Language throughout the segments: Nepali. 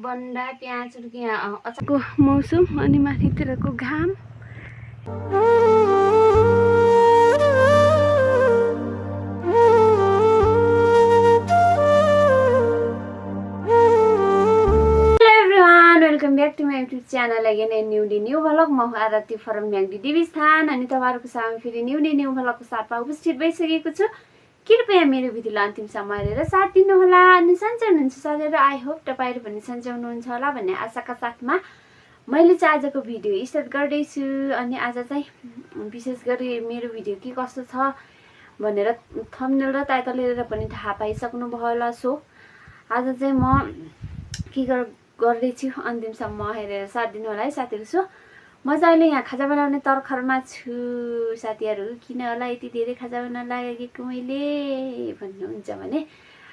बन्डा प्याजहरुको यहाँ अचारको मौसम अनि माथितिरको घाम। Welcome back to my YouTube channel again and new vlog. म आरती फरम म्याग्दी देवीस्थान अनि तपाईहरुको सामु फेरि न्यू भ्लगको साथमा उपस्थित भइसकेको छु। कृपया मेरो भिडियोलाई अन्तिमसम्म हेरेर साथ दिनुहोला। अनि सन्चै हुनुहुन्छ साथीहरु? आई होप तपाईहरु पनि सन्चै हुनुहुन्छ होला भन्ने आशाका साथमा मैले चाहिँ आजको भिडियो स्टार्ट गर्दैछु। अनि आज चाहिँ विशेष गरी मेरो भिडियो के कस्तो छ भनेर थम्बनेल र टाइटल हेरेर पनि थाहा पाइसक्नु भयो होला। सो आज चाहिँ म के गर्दैछु अन्तिमसम्म हेरेर साथ दिनु होला है साथीहरु। सो म चाहिँ अहिले यहाँ खाजा बनाउने तर्खरमा छु साथीहरु। किन होला यति धेरै खाजा बनाउन लागेको मैले भन्नुहुन्छ भने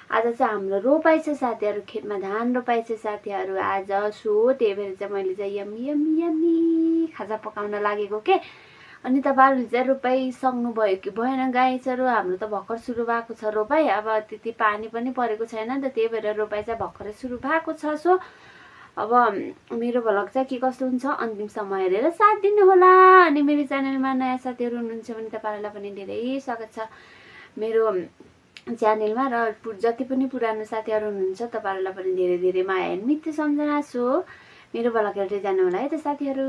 आज चाहिँ हाम्रो रोपाइ छ साथीहरु, खेतमा धान रोपाइ छ साथीहरु आज। सो त्यही भएर चाहिँ मैले चाहिँ यम्मी खाजा पकाउन लागेको के। अनि तपाईहरुले चाहिँ रोपाइ सक्नु भयो कि भएन गाइसहरु? हाम्रो त भर्खर सुरु भएको छ रोपाइ। अब त्यति पानी पनि परेको छैन नि त, त्यही भएर रोपाइ चाहिँ भर्खरै सुरु भएको छ। सो अब मेरो भ्लग चाहिँ के कस्तो हुन्छ अन्तिमसम्म हेरेर साथ दिनु होला। अनि मेरो च्यानलमा नयाँ साथीहरु हुनुहुन्छ भने तपाईहरुलाई पनि धेरै स्वागत छ मेरो च्यानलमा। र जति पनि पुरानो साथीहरु हुनुहुन्छ तपाईहरुलाई पनि धेरै धेरै माया अनि मिठो सम्झना। सो मेरो भ्लग हेर्दै जानु होला है त साथीहरु।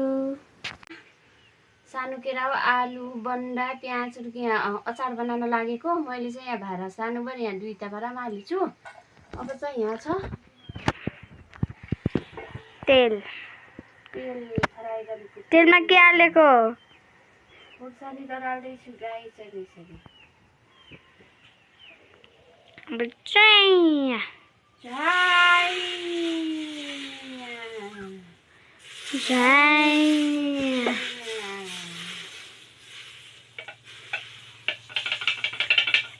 सानो केराउ, आलु, बन्डा, प्याजहरुको यहाँ अचार बनाउन लागेको। मैले चाहिँ यहाँ भारा सानो पनि यहाँ दुईटा भारामा हालिछु। अब चाहिँ यहाँ छ तेल फ्राई गरेको। तेलमा के हालेको? खुर्सानी डराल्दैछु गाई चाहिँ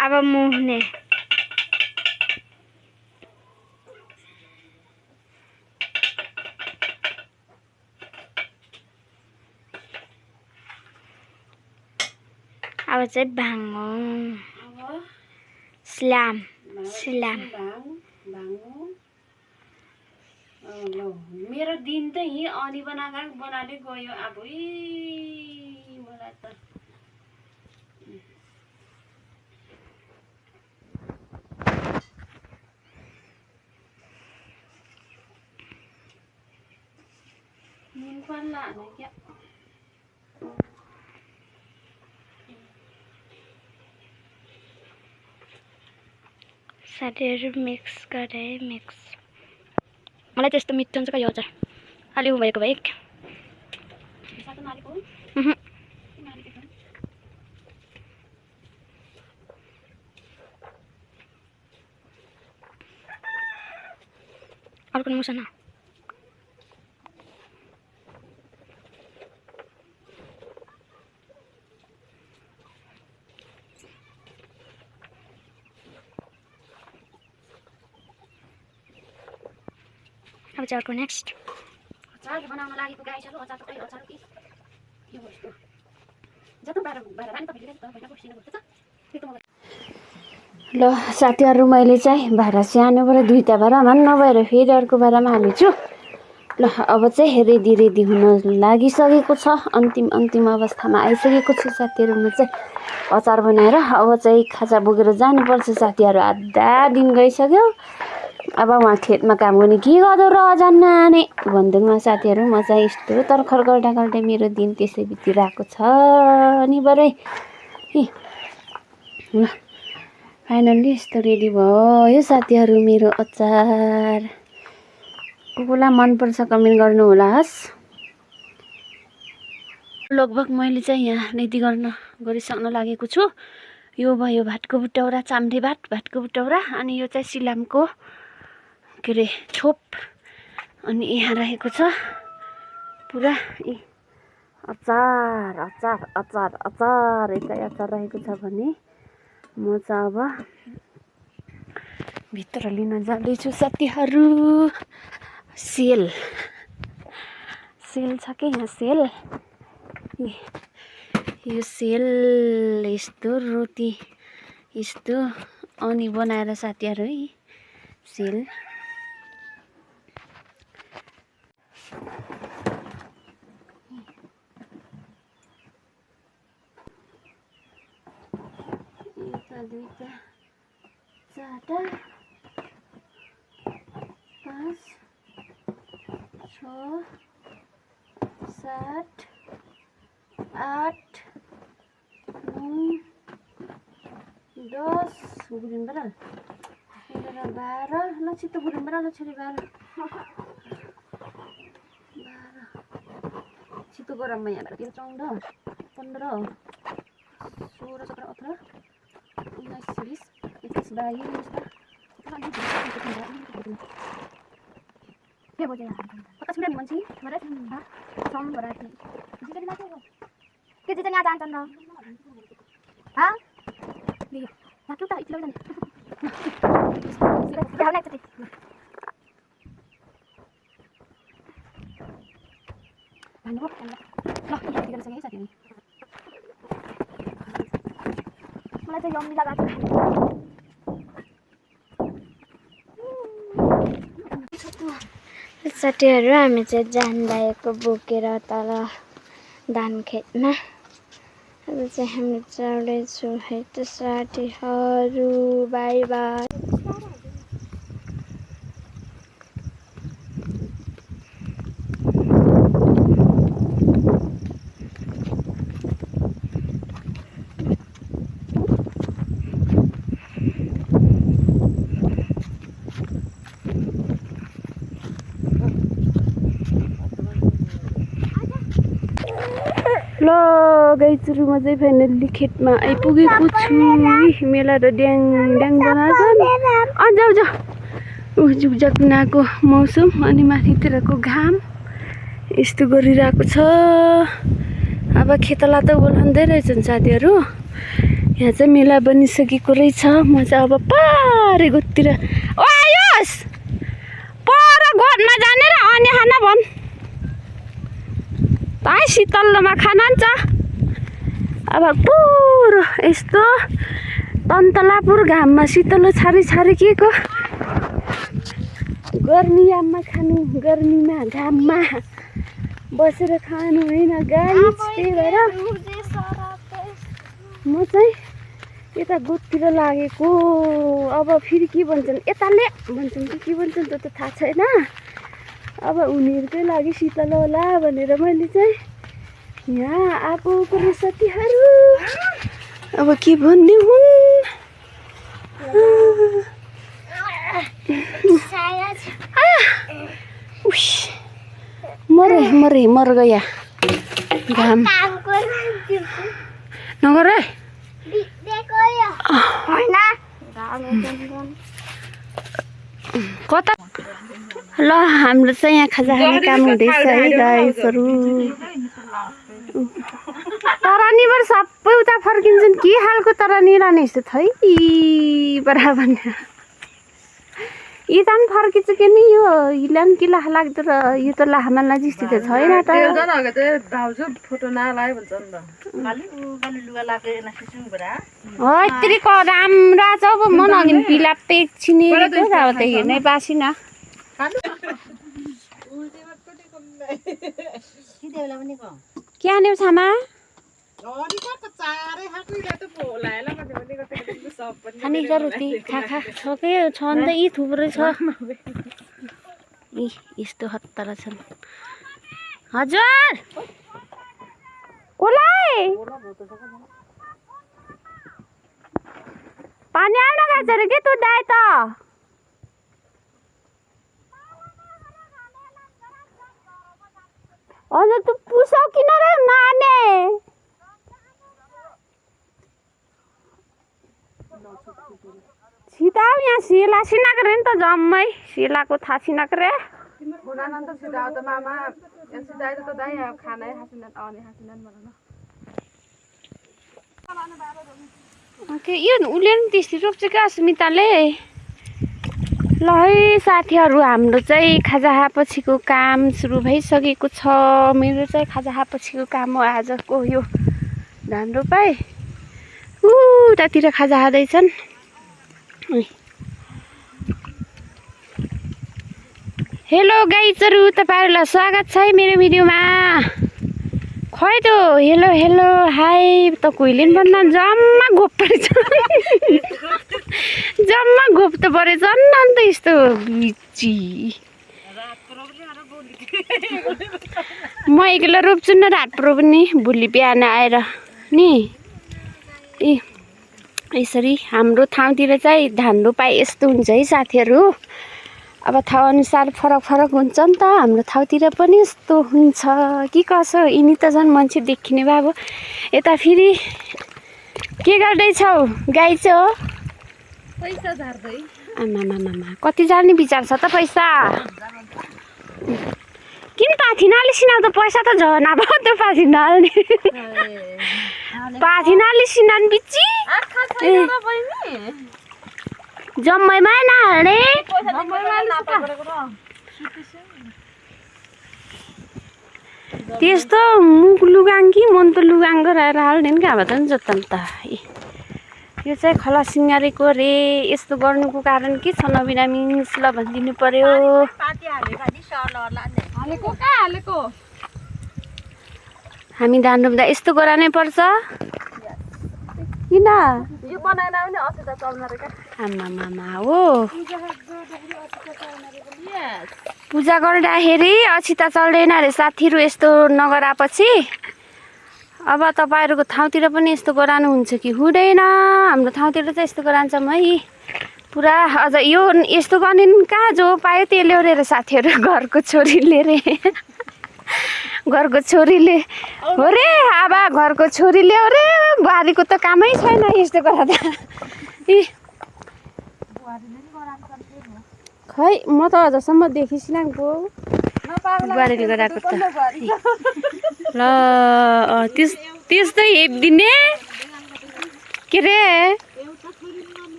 अब मुहने अब चाहिँ भाङ्गो स्लाम मेरो दिन त यही अनि बनाले गयो। अब मलाई त नुन पर्ला क्या साथीहरु मिक्स गरे। मलाई त्यस्तो मिठो हुन्छ यो अचार अलि भएको भए अर्को मसना अब चाहिँ अर्को नेक्स्ट अचार बनाउन लागेको गाइसहरु। अचार त खै अचार के यो यस्तो जति बाह्र रानी त भिडियो त पहिला बसिनु पर्छ त। ल साथीहरु मैले चाहिँ भारा सानोबाट दुईटा भारामा नभएर फेरि अर्को भारामा हालिछु। ल अब चाहिँ रेडी हुन लागिसकेको छ। अन्तिम अवस्थामा आइसकेको छु साथीहरु। म चाहिँ अचार बनाएर अब चाहिँ खाजा बोकेर जानुपर्छ साथीहरु। आधा दिन गइसक्यो। अब उहाँ खेतमा काम गर्ने के गर्दो र जान्ने भन्दैमा साथीहरु। म चाहिँ यस्तो तर्खर गर्दा मेरो दिन त्यसै बितिरहेको छ। अनि बरै ल फाइनल्ली यस्तो रेडी भयो साथीहरु मेरो अचार। कसलाई मन पर्छ कमेन्ट गर्नु होला हस्। लगभग मैले चाहिँ यहाँ रेडी गरिसक्न लागेको छु। यो भयो भातको बुटौरा, चाम्रे भातको बुटौरा। अनि यो चाहिँ सिलामको के रे छोप। अनि यहाँ रहेको छ पुरा अचार यता अचार रहेको छ भने म चाहिँ अब भित्र लिन जाँदैछु साथीहरु। सेल छ के यहाँ सेल यो सेल यस्तो रोटी यस्तो अनि बनाएर साथीहरु है सेल एउटा दुईटा चारटा 5 6 7 8 9 10 बुझ्नु पर्यो 11 12 ल छिटो बुझ्नु पर्यो ल छोरी 12 छिटो गरम यहाँ 13 14 15 16 17 18 19 20 21 22 23 कता छुट्याउने मान्छे छोरा सम भरा थिए जिजले माथि हो के जिजले यहाँ जान्छन् र हा लियो माथि त इतलो जान्छ जाऊ लाग्छ ती भन्नु ल यहाँ दिगल सँगै साथी मलाई चाहिँ यम्मी लाग्छ साथीहरू हामी चाहिँ जाँदाएको बोकेर तल धान खेतमा अब चाहिँ हामी चढ्दैछौँ है त साथीहरू बाई बाई ल गाइचुरुमा चाहिँ फाइनल्ली खेतमा आइपुगेको छु मेला त ड्याङ ड्याङ बनाएको जाऊ जाऊ जुकजाकुनाको मौसम अनि माथितिरको घाम यस्तो गरिरहेको छ अब खेतला त बोलाउँदै रहेछन् साथीहरू यहाँ चाहिँ मेला बनिसकेको रहेछ म चाहिँ अब पारे गोतिर आयोस् पर गोठमा जाने र अनि खाना भन् ताई शीतलमा खाना छ अब पुरो यस्तो तन्तलापुर घाममा शीतल छारी छारी के को गर्मीयाममा खानु गर्मीमा घाममा बसेर खानु हैन गाइस त्यही भएर म चाहिँ यता गोठतिर लागेको अब फेरि के भन्छन् यताले भन्छन् कि के भन्छन् त थाहा छैन अब उनीहरुकै लागि शीतल होला भनेर मैले चाहिँ यहाँ आएको पनि साथीहरु अब के भन्ने हुन् मर गया घाम नगर कता ल हाम्रो चाहिँ यहाँ खाजा खाने काम हुँदैछ है गाइसहरु तरानीबाट सबै उता फर्किन्छन् के हालको तरानी लाने यस्तो थै बराबर यता पनि फर्किन्छ के नि यो इलान के लाह लाग्दो र यो त लाहमा नजिस्ती त छैन त यत्तिको राम्रा छ अब मन अघि पिलाप्ते एकछिनेको अब त हेर्नै पासिन क्या न्यू छामा खाने रोटी खा खा सके छन् त यी थुप्रै छ यस्तो हत्तरा छन् हजुर कोलाई पानी आउन गएछ रे के तँ दाइ त हजुर तँ पुसाउ किन रे नाने सीता यहाँ सिला सिनाक रे नि त जम्मै सिलाको थाहा सिनाक रे यो उसले नि त्यसरी रोप्छ क्या स्मिताले ल है साथीहरू हाम्रो चाहिँ खाजा खाएपछिको काम सुरु भइसकेको छ मेरो चाहिँ खाजा खाएपछिको काम हो आजको यो धान रोपाई उतातिर खाजा खाँदैछन्। हेलो गाइजहरू, तपाईँहरूलाई स्वागत छ है मेरो भिडियोमा। खै त हेलो हेलो हाई त कोहीले पनि भन्दा जम्मा घोप परेछ जम्मा घोप त परेछन् अन्त यस्तो बिची म एक्लै रोप्छु न रातप्रो पनि भोलि बिहान आएर नि। यसरी हाम्रो ठाउँतिर चाहिँ धान रोपाई यस्तो हुन्छ है साथीहरू। अब ठाउँ अनुसार फरक फरक हुन्छ नि त, हाम्रो ठाउँतिर पनि यस्तो हुन्छ कि कसो। यिनी त झन् मान्छे देखिने बाबु। यता फेरि के गर्दैछौ गाई चाहिँ हो? पैसा झार्दै। आमामामा कति जाने विचार छ त पैसा? किन पाथी नलिसिनाउ त पैसा त झन् अब त्यो पाथी नहाल्ने पाथी नलिसिनान् बिची जम्मैमा नहाल्ने। त्यस्तो मुख लुगाङ कि मन त लुगाङ गराएर हाल्ने नि अब त नि जतन त। यो चाहिँ खला सिँगारेको रे। यस्तो गर्नुको कारण के छ नबिना मिन्स ल भनिदिनु पर्यो। हामी धान रोप्दा यस्तो गरानै पर्छ किन? यो बनाएन भने असिता चल्न रे का। आमामामा हो पूजा गर्दाखेरि अछिता चल्दैन अरे साथीहरू। यस्तो नगरापछि अब तपाईँहरूको ठाउँतिर पनि यस्तो गराउनुहुन्छ कि हुँदैन? हाम्रो ठाउँतिर त यस्तो गरान्छौँ है पुरा। अझ यो यस्तो गर्ने कहाँ जो पायो त्यो ल्याउने रे साथीहरू। घरको छोरीले रे घरको छोरीले हो रे। अब घरको छोरीले हो रे, बुहारीको त कामै छैन यस्तो गर्दा। खै म त अझसम्म देखिसिनँ बुहारीले गराएको त। ल त्यस्तै हेपिदिने के रे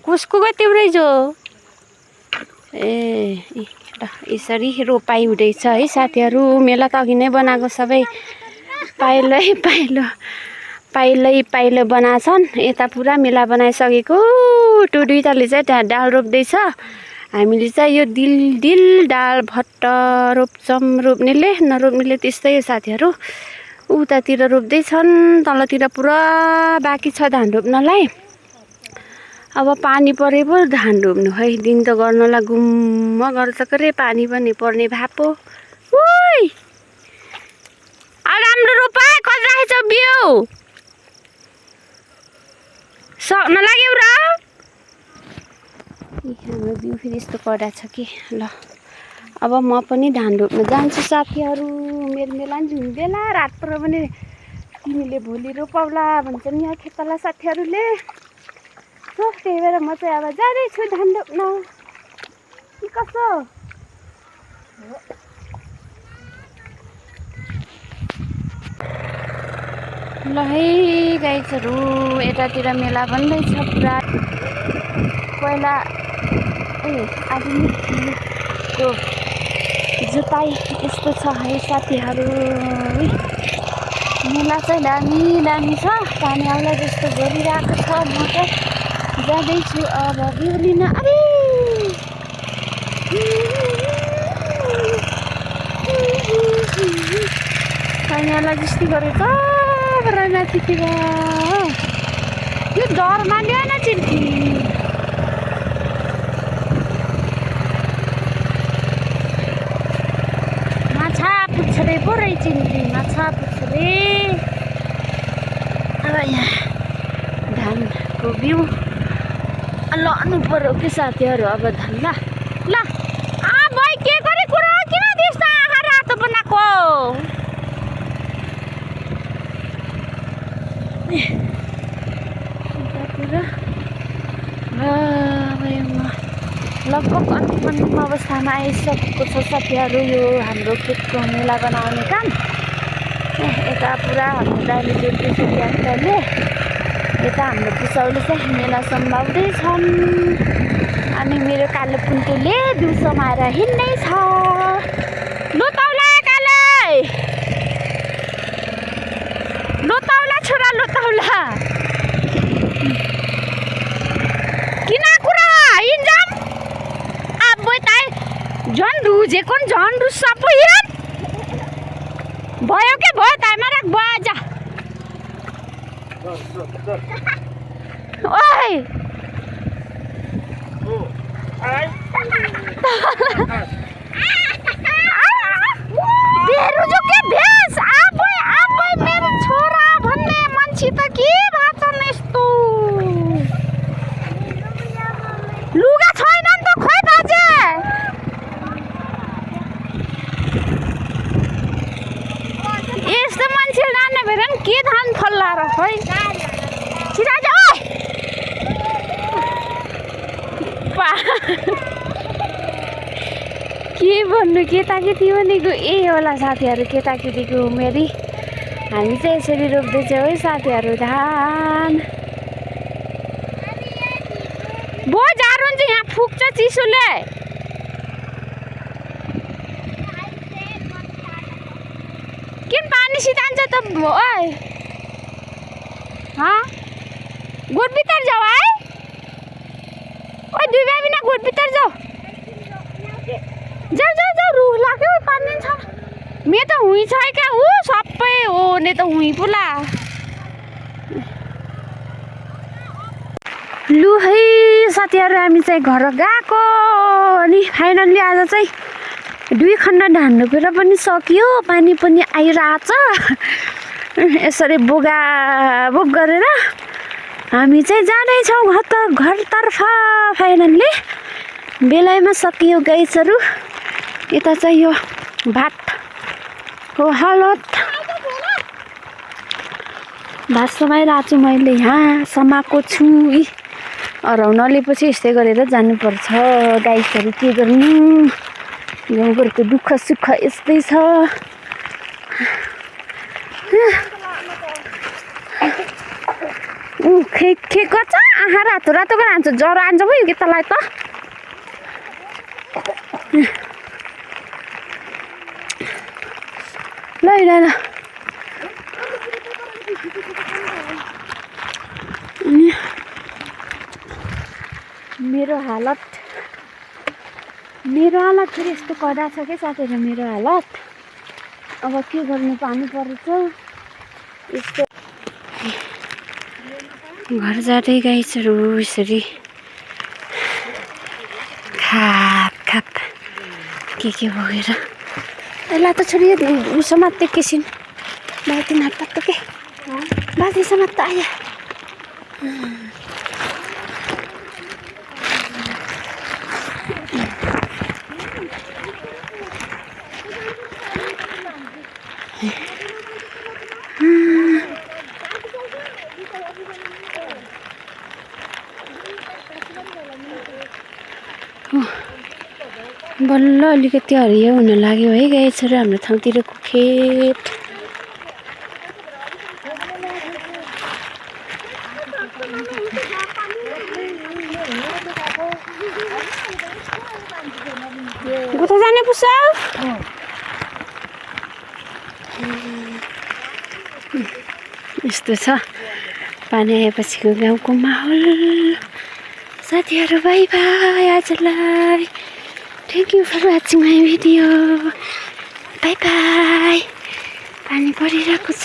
कसको गयो तिम्रै जो? ए यसरी रोपाई हुँदैछ है साथीहरू। मेला त अघि नै बनाएको सबै पाइलो बनाछन्। यता पुरा मेला बनाइसकेको। त्यो दुईटाले चाहिँ त्यहाँ डाल रोप्दैछ। हामीले चाहिँ यो दिल डाल भट्ट रोप्छौँ। रोप्नेले नरोप्नेले त्यस्तै हो साथीहरू। उतातिर रोप्दैछन्, तलतिर पुरा बाँकी छ धान रोप्नलाई। अब पानी परे पो धान रोप्नु है। दिन त गर्नलाई गुम्म गर्छ के रे, पानी पनि पर्ने भापो। उइ राम्रो रोपा कति राखेछ बिउ सक्न लाग्यो र। हाम्रो बिउ फेरि यस्तो कडा छ कि। ल अब म पनि धान रोप्न जान्छु साथीहरू। मेरो मेला नि झुन्डेला रात पर पनि तिमीले भोलि रोपाउला भन्छन् यहाँ खेतला साथीहरूले। त्यही भएर म चाहिँ अब जाँदैछु धान रोप्न कि कसो। ल है गाइजहरू, यतातिर मेला बन्दैछ पुरा। पहिला आधुनिकको जुताई यस्तो छ है साथीहरू। मेला चाहिँ दामी छ। पानी आउला जस्तो गरिरहेको छ। म त जाँदैछु अब बिउ लिन। अरे पानी आउला जस्तै गरेछ माथितिर। यो डर मान्यो न चिर्की। माछा पुग्छ रे पो रै चिन्की, माछा पुग्छ रे। अब यहाँ धानको बिउ लानु पर्यो कि साथीहरू। अब धान ल भाइ के गरे कुरा किन त्यस्तो आँखा रातो बनाएको? लगभग अन्तिम अवस्थामा आइसकेको छ साथीहरू। यो हाम्रो खेतको मेला बनाउने काम यता पुरा हाम्रो दाइले जोड्दैछ ट्र्याक्टरले। यता हाम्रो पुसौले चाहिँ मेला सम्भाउँदैछन्। अनि मेरो कालो पुन्टुले दिउँसोमा आएर हिँड्दैछ। लु तौला कालै किन कुरा इन्जाम आबै ताई झन् रुजेको झन् रुस सबै भयो के भयो ताईमा राख बाजा ओइ बेरु जो के भेस आबै मेरो छोरा भन्ने मान्छे त के भाछन् यस्तो लुगा छैन नि त खोइ बाजे यस्तो मान्छे जाने भएर नि के धान फल्ला र खोइ छिरा जा ओइ के भन्नु केटाकेटी भनेको ए होला साथीहरू केटाकेटीको उमेरी हामी चाहिँ यसरी रोप्दैछौँ है साथीहरू धान बो जाडो हुन्छ यहाँ फुक्छ चिसोले किन पानी सितान्छ त ओइ गोठ भित्र जाऊ है ओइ दुई भाइ बिना गोठ भित्र जाऊ जाऊ रुख लाग्यो पानी छ मे त हुँ छ क्या ऊ सबै हो ने त हुँ पुला लु है साथीहरू हामी चाहिँ घर गएको अनि फाइनल्ली आज चाहिँ 2 खण्ड धान रोपेर पनि सकियो पानी पनि आइरहेछ यसरी बोगाबोग गरेर हामी चाहिँ जाँदैछौँ घरतर्फ फाइनल्ली बेलायमा सकियो गाइसहरू यता चाहिँ यो भातको हालत भात समाइरहेको छु मैले यहाँ समाएको छु हराउनले पछि यस्तै गरेर जानुपर्छ गाइसहरू के गर्नु गाउँघरको दुःख सुख यस्तै छ खेको छ आँखा रातो रातो गरेर हान्छ ज्वरो आन्छ भयो कि तँलाई त ल मेरो हालत फेरि यस्तो कडा छ क्या साथीहरू मेरो हालत अब के गर्नु पानी पर्छ यस्तो घर जाँदै गाइसहरू यसरी खाप के भोगेर यसलाई त छोरी समात्दै एकैछिन बाल्टी नाप्त के बाल्टी समात्त आयो बल्ल अलिकति हरियो हुन लाग्यो है गाइसहरू हाम्रो ठाउँतिरको खेत गोठा जाने पुसा यस्तो छ पानी आएपछिको गाउँको माहौल साथीहरू बाई बाई आजलाई Thank you for watching my video. Bye bye. पानी परिरहेको छ